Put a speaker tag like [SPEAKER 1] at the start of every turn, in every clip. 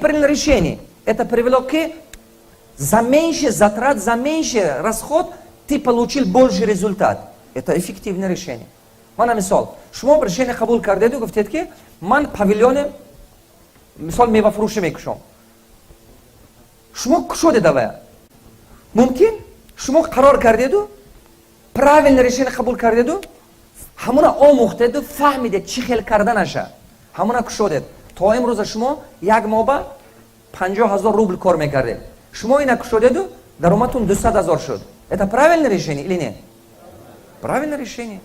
[SPEAKER 1] Принял решение, это привело к за меньше затрат, за меньше расход ты получил больше результат. Это эффективное решение. Мана мисол, шумо решение қабул кардеду, гуфтед, ки ман павильоне, мисол, мевафурӯшӣ мекушом. Шумо кушодед авая. Мумкин шумо қарор кардеду, правильное решение қабул кардеду, ҳамуна омӯхтеду, фаҳмидед, чӣ хел карданаша, ҳамуна кушодед. То имрӯза шумо як моҳ 50 000 рубл кор мекардед. Шумо ина кушодеду, даромадтун 200 000 шуд. Это правильное решение или нет? Правильное решение.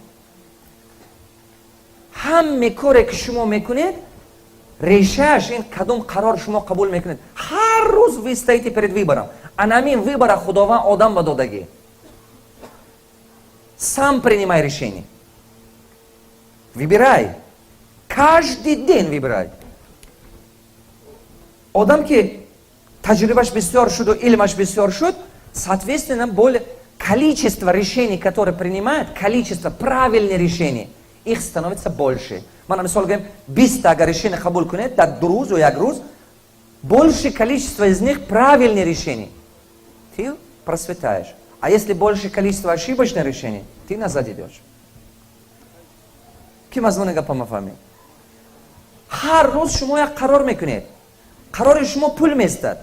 [SPEAKER 1] Ҳаме коре, ки шумо мекунед, решааш ин кадом қарор шумо қабул мекунед. Ҳар рӯз вы стоите перед выбором. Анамин выбора Худованд одам ба додагӣ. Сам принимай решение, выбирай, каждый день выбирай. Одам ки таҷрибаш бисёр шуду илмаш бисёр шуд, соответственно, более количество решений, которые принимает, количество правильных решений, их становится больше. Мана мисол гӯем, 20-та агар решение қабул кунед дар 2 рӯз ё як рӯз, больше количество из них правильные решения, ты процветаешь. А если больше количество ошибочных решений, ты назад идешь. Ки мазмуни гапама фаҳмид? Ҳар рӯз шумо як қарор мекунед, қарори шумо пул местад.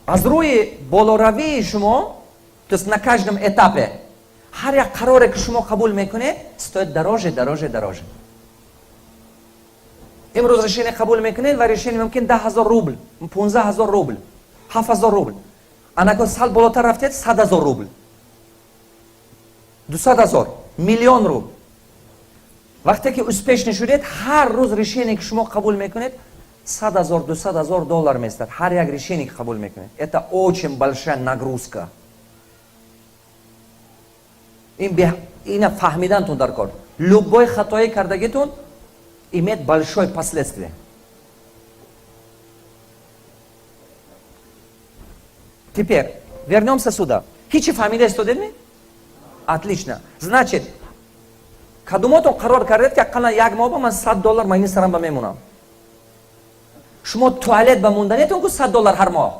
[SPEAKER 1] Аз рӯи болоравии шумо, то есть на каждом этапе, ҳар як қароре, ки шумо қабул мекунед, стоит дороже, дороже, дороже. Имрӯз решение қабул мекунед ва решение мумкин 10 000 рубл, 15 000 рубл, 7000 рубл. Анако сал болотар рафтед, 100 000 рубл, 200 000, миллион рубл. Вақте ки успешный шудед, ҳар рӯз решение, ки шумо қабул мекунед, 100 000, 200 000 доллар местад ҳар як решение, ки қабул мекунед. Это очень большая нагрузка. Ин ина фаҳмидантун дар кор. Любой хатои кардагитун имеет большое последствие. Теперь вернемся сюда. Ҳичи фаҳмида истодедми? Отлично. Значит, кадумотон қарор кардед, ки ақаллан як моҳ ба ман 100 доллар майни сарам ба мемонам? Шумо туалет ба монданетон ку 100 доллар ҳар моҳ.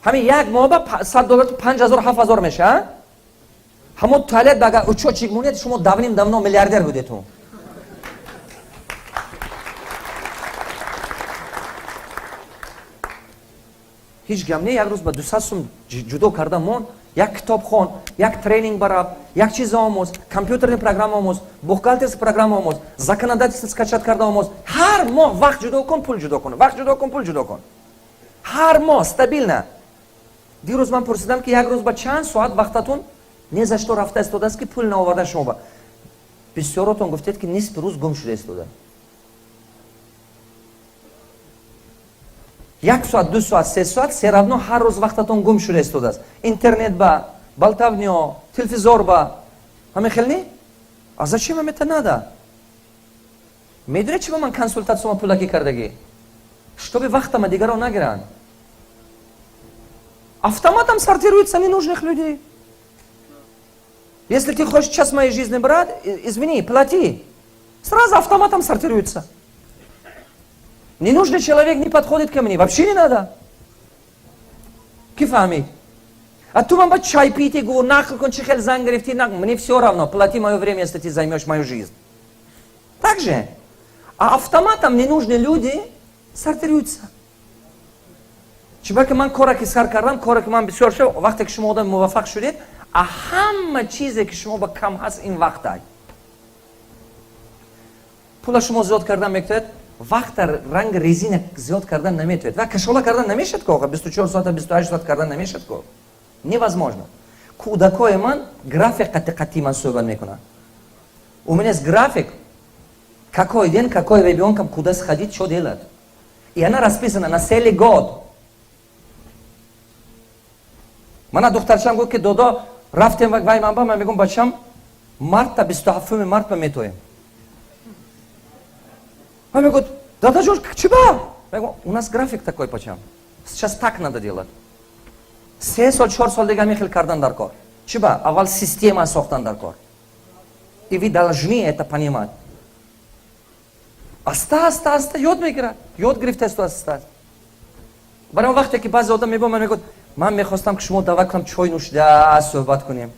[SPEAKER 1] Ҳамин як моҳ ба 100 доллар 5000, 7000 меша. Ҳамон туалет ба агар учётчик монед, шумо давным давно миллиардер будетун. Ҳеҷ гам не, як рӯз ба 200 сум ҷудо карда мон, як китоб хон, як тренинг бараб, як чиз омӯз, компьютерный программа омӯз, бухгалтерский программа омӯз, законодательство скачать карда омӯз. Ҳар моҳ вақт ҷудо кун, пул ҷудо кун, вақт ҷудо кун, пул ҷудо кун, ҳар моҳ стабильно. Дирӯз ман пурсидам, ки як рӯз ба чанд соат вақтатун ни за что рафта истодааст, ки пул наоварда шумо ба? Бисёротон гуфтед, ки нисфи рӯз гум шуда истода. Як соат, 2 соат, 3 соат, всё равно ҳар рӯз вақтатон гум шуда истодааст. Интернет ба, болтовня, телевизор ба, ҳамин хел не? А зачем вам это надо? Медонед, чи ба ман консультатсияма пулакӣ кардагӣ? Чтобы вақтама дигарон нагиранд. Автоматом сортируются ненужных людей. Если ты хочешь час моей жизни брать, извини, плати. Сразу автоматом сортируется. Ненужный человек не подходит ко мне, вообще не надо. Ки фаҳмид? А ту ман ба чай пить, гу, нақл кун, чи хел зан гирифтӣ, нақл. Мне все равно, плати мое время, если ты займешь мою жизнь. Так же? А автоматом ненужные люди сортируются. Чунки ман коре ки сар кардам, коре ки ман бисёр шуд, вақте ки шумо одами муваффақ шудед, а ҳама чизе, ки шумо ба кам ҳаст, ин вақтай. Пула шумо зиёд кардан метавонед, вақта ранг резина зиёд кардан наметавонед ва кашола кардан намешад ко, оха, 24 соата, 28 соат кардан намешад ко, невозможно. Кӯдакои ман график қати қатъи ман суҳбат мекунанд. У меня есть график, какой день, какой ребенком куда сходить, что делать, и она расписана на целый год. Мана духтарчам гуфт, ки додо, рафтем вай ман ба ман мегӯм: бачам, марта, 27 март ба метоем. Ман мегӯд: дадаҷон, чи ба? Мегӯм: у нас график такой, бачам, сейчас так надо делать. 3 сол, 4 сол дига ҳамин хел кардан дар кор. Чи ба? Аввал система сохтан дар кор, и вы должны это понимать. Аста, аста, аста ёд мегирад, ёд гирифтааст аста. Барои он вақте ки баъзе одам мебо, ман мегӯяд: «Ман мехостам, ки шумо даъват кунам, чой нӯшида суҳбат кунем».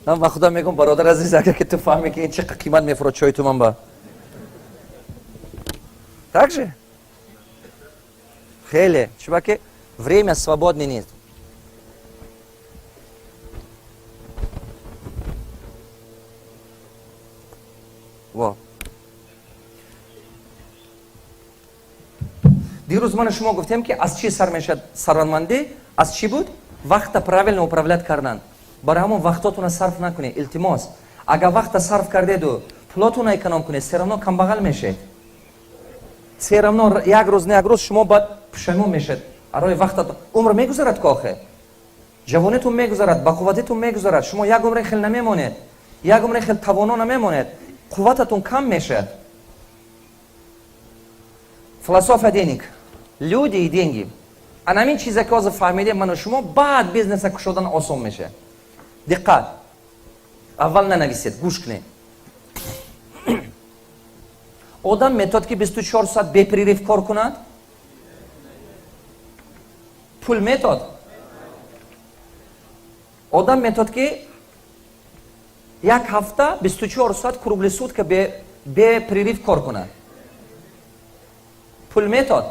[SPEAKER 1] Ман ба худо мегӯм: «Бародар азиз, агар ки ту фаҳме, ки ин чӣ қимат мефурод чой ту ман ба так же хеле чиба ки время свободный нест». Во, дирӯз мана шумо гуфтем, ки аз чӣ сар мешавад сарватмандӣ. Аз чӣ буд? Вақта правильно управлять кардан. Барои ҳамон вақтотона сарф накунед, илтимос. Агар вақта сарф кардеду пулотона эконом кунед, всё равно камбағал мешед. Всё равно як рӯз, не як рӯз, шумо баъд пушаймон мешед. Арои вақта умр мегузарад ку охе, ҷавонитон мегузарад, бақувватитон мегузарад. Шумо як умре хел намемонед, як умре хел тавоно намемонед, қуввататон кам мешавад. Философия денег, люди и деньги. Анамин чизе ки ҳозир фаҳмидем ману шумо, баъд бизнеса кушодан осон мешавад. Диққат, аввал нанависед, гӯш кунед. Одам метавад, ки 24 соат без перерыв кор кунад? Пул метод. Одам метавад, ки як ҳафта 24 соат круглый сутка без перерыв кор кунад? Пул метод.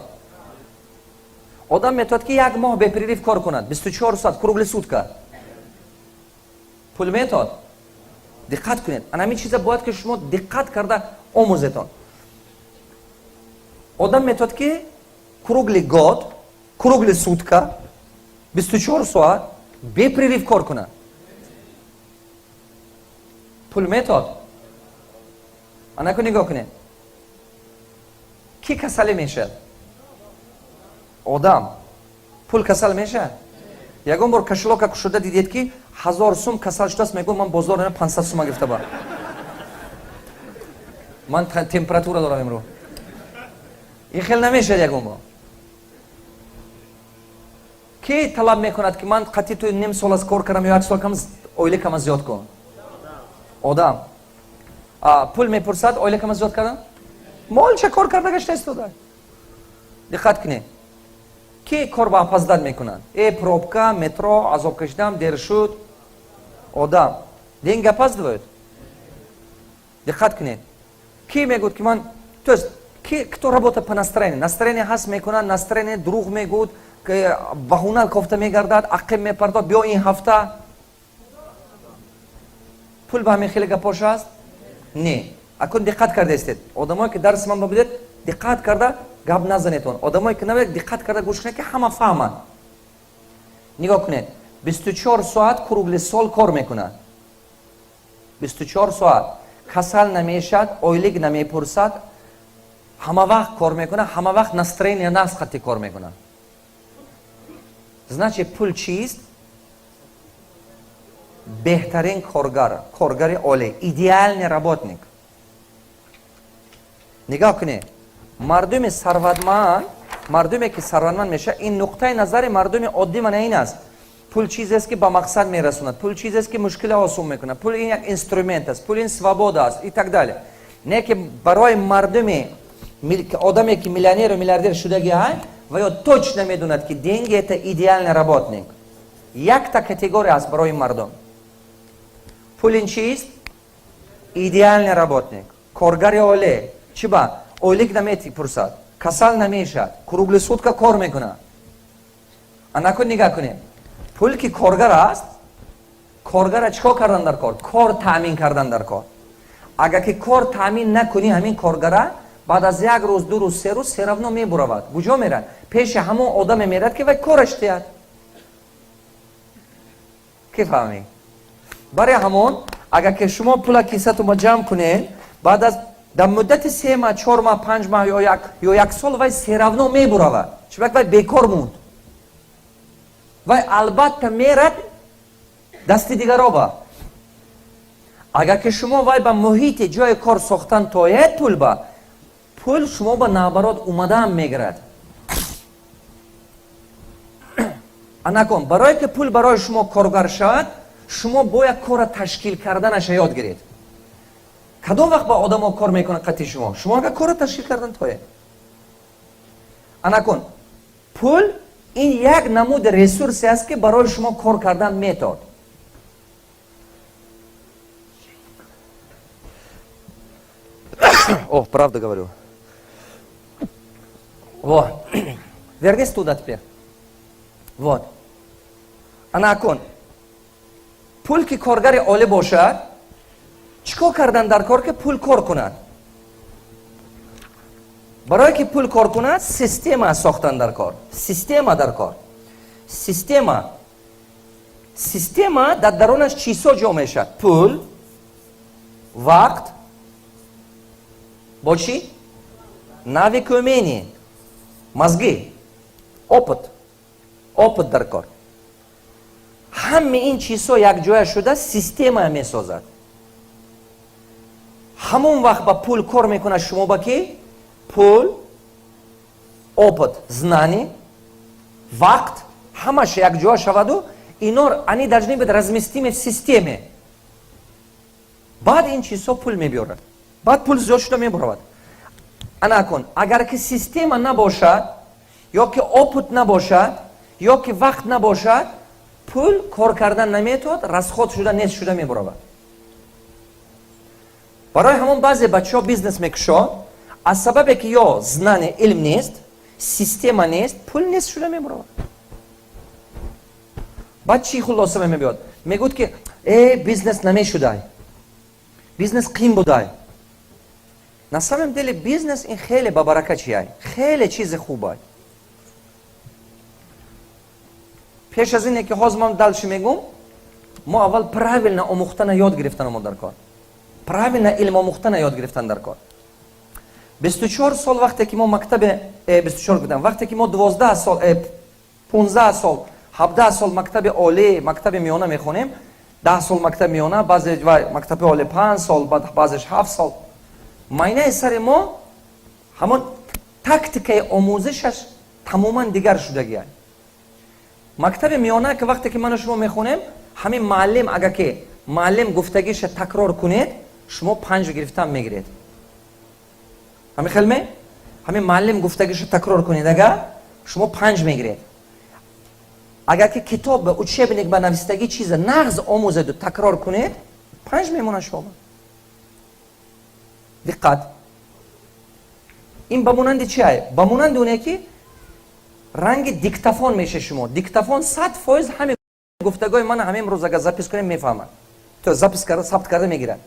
[SPEAKER 1] Одам метавад, ки як моҳ без перерыв кор кунад, 24 соат круглый сутка? Пул метод. Диққат кунед, ана ҳамин чиза бояд, ки шумо диққат карда омӯзетон. Одам метавад, ки круглый год, круглый сутка, 24 соат без перерыв кор кунад? Пул метод. Анаку нигоҳ кунед, кӣ касалӣ мешавад? Одам. Пул касал мешавад? Ягон бор кошелёка кушода дидед, ки 1000 сум касал шудааст, мегӯ: «Ман бозор 500 сума гирифта ба ман температура дорам имрӯз»? Ин хел намешавад. Ягон бор ки талаб мекунад, ки ман қатъи ту ним сол аз кор кардам ё як сол кам, ойликама зиёд кун? Одам. Пул мепурсад ойликама зиёд кардам? Молча кор карда гашта истода. Диққат кунед, ки кор ба опоздать мекунад? Пробка, метро, азоб кашидам, дер шуд. Одам. Деньги опаздывают? Диққат кунед, ки мегӯд, ки ман, то есть ки, кто работа по настроению? Настроение ҳаст, мекунад, настроение дурӯғ мегӯд, баҳуна кофта мегардад, ақиб мепардод, биё ин ҳафта. Пул ба ҳамин хеле гапош аст? Не. Акун диққат кардаистед, одамое ки дарси ман бабудед, диққат карда гап назанедон. Одамое ки набудед, диққат карда гӯш кунед, ки ҳама фаҳманд. Нигоҳ кунед: 24 соат круглый сол кор мекунад, 24 соат касал намешавад, ойлик намепурсад, ҳама вақт кор мекунад, ҳама вақт настроение наст, хатти кор мекунад. Значит, пул чист? Беҳтарин коргар, коргари олӣ, идеальный работник. Нигоҳ кунед, мардуми сарватманд, мардуме ки сарватманд мешавад, ин нуқтаи назари мардуми оддӣ мана ин аст: пул чизест, ки ба мақсад мерасонад, пул чизест, ки мушкила осон мекунад, пул ин як инструмент аст, пул ин свобода аст и так далее. Не ки барои мардуми, одаме ки миллионеру миллиардер шудаги ҳай, ва ё точно медонад, ки деньги это идеальный работник. Якта категория аст барои мардум: пул ин чист? Идеальный работник, коргари олӣ. Чӣ ба ойлик намепурсад, касал намешавад, круглый сутка кор мекунад. Анакун нигаҳ кунед, пул ки коргар аст, коргара чӣ кор кардан дар кор? Кор таъмин кардан дар кор. Агар ки кор таъмин накунӣ, ҳамин коргара баъд аз як рӯз, 2 рӯз, 3 рӯз всё равно мебуравад. Куҷо мерад? Пеши ҳамон одаме мерад, ки вай кораш диҳад. Ки фаҳмӣ? Барои ҳамон, агар ки шумо пула кисатума ҷамъ кунед, баъд аз дар муддати 3 маҳ, 4 маҳ, 5 маҳ ё як сол вай всё равно мебуравад. Чунки вай бекор монд, вай албатта мерад дасти дигароба. Агар ки шумо вай ба муҳити ҷои кор сохтан тоед, пул ба пул шумо ба наоборот умадаам мегирад. Анакон, барое ки пул барои шумо коргар шавад, шумо бояд кора ташкил карданаша ёд гиред. Кадом вақт ба одамо кор мекунад қати шумо? Шумо агар корро ташкил кардан тоед. Анакун пул ин як намуди ресурсе аст, ки барои шумо кор кардан метод. О, правда говорю. Вот. Вернись туда теперь. Вот. Анакун пул ки коргари олӣ бошад, чӣ кор кардан дар кор, ки пул кор кунад? Барое ки пул кор кунад, система сохтан дар кор, система дар кор. Система дар дарунаш чизҳо ҷо мешавад: пул, вақт, бо чӣ, навыки, умения, мозги, опыт. Опыт дар кор. Ҳаме ин чизҳо якҷоя шуда система месозад. Ҳамон вақт ба пул кор мекунад шумо ба ки пул, опыт, знание, вақт ҳамаш якҷоя шаваду ино, они должны быть разместимы в системе. Баъд ин чизҳо пул мебиёрад, баъд пул зиёд шуда мебаровад. Анакун агар ки система набошад, ё ки опыт набошад, ё ки вақт набошад, пул кор кардан наметавад, расход шуда, нест шуда мебаровад. Барои ҳамон баъзе бачаҳо бизнес мекушод, аз сабабе ки ё знание, илм нест, система нест, пул нест шуда мебаровад. Баъд чӣ хулоса мебиёд? Мегӯд, ки бизнес намешудай, бизнес қин будай. На самом деле бизнес ин хеле бабарака чиай, хеле чизи хубай. Пеш аз ине ки ҳозир ман дальше мегум, мо аввал правильно омӯхтана ёд гирифтан мо дар кор, правильно илм омӯхтана ёд гирифтан дар кор. 24 сол вақте ки мо мактабе 24 будам, вақте ки мо 12 сол, 15 сол, 17 сол мактаби олӣ, мактаби миёна мехонем, 10 сол мактаби миёна, баъзе мактаби олӣ 5 сол, баъзеш 7 сол, майнаи сари мо ҳамон тактикаи омӯзишаш тамоман дигар шудагиа. Мактаби миёна ки вақте ки ману шумо мехонем, ҳамин муаллим, агар ки муаллим гуфтагиша такрор кунед, шумо 5 гирифтан мегиред. Ҳамин хелме? Ҳамин муаллим гуфтагиша такрор кунед, агар шумо 5 мегиред. Агар ки китоб ба учебник ба навистагӣ чиза нағз омӯзеду такрор кунед, 5 мемонад шумо. Диққат, ин ба монанди чи ай? Ба монанди оне ки ранги диктофон меша. Шумо диктофон 100% ҳаме гуфтагои мана ҳамин рӯз агар запись кунем, мефаҳмад, то запись карда, сабт карда мегирад.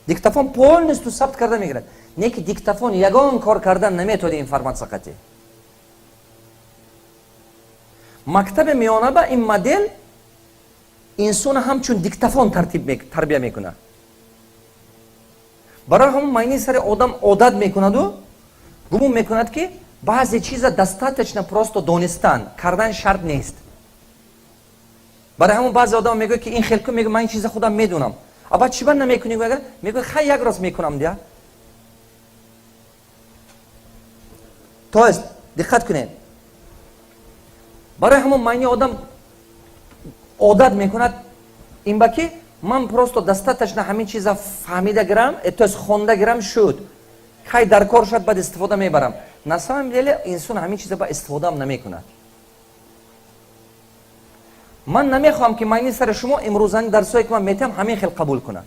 [SPEAKER 1] Диктофон полностью сабт карда мегирад. Не ки диктофон ягон кор кардан наметоди информация қатӣ. Мактаби миёна ба ин модел инсона ҳамчун диктофон тарбия мекунад. Барои ҳамон майни сари одам одат мекунаду гумон мекунад, ки баъзе чиза достаточно просто донистан, кардан шарт нест. Барои ҳамон баъзе одам мегӯяд, ки ин хел кун, мегӯ: «Ман ин чиза худам медунам». А баъд чӣ ба намекунӣ? Мегӯяд: «Хай, як рост мекунам дия». То есть диққат кунед, барои ҳамон майни одам одат мекунад ин ба ки ман просто достаточно ҳамин чиза фаҳмида гирам, то есть хонда гирам, шуд, хай, дар кор шуд, баъд истифода мебарам. На самом деле инсон ҳамин чиза ба истифодаам намекунад. Ман намехоҳам, ки майни сари шумо имрӯзани дарсое ки ман метиҳам, ҳамин хел қабул кунад.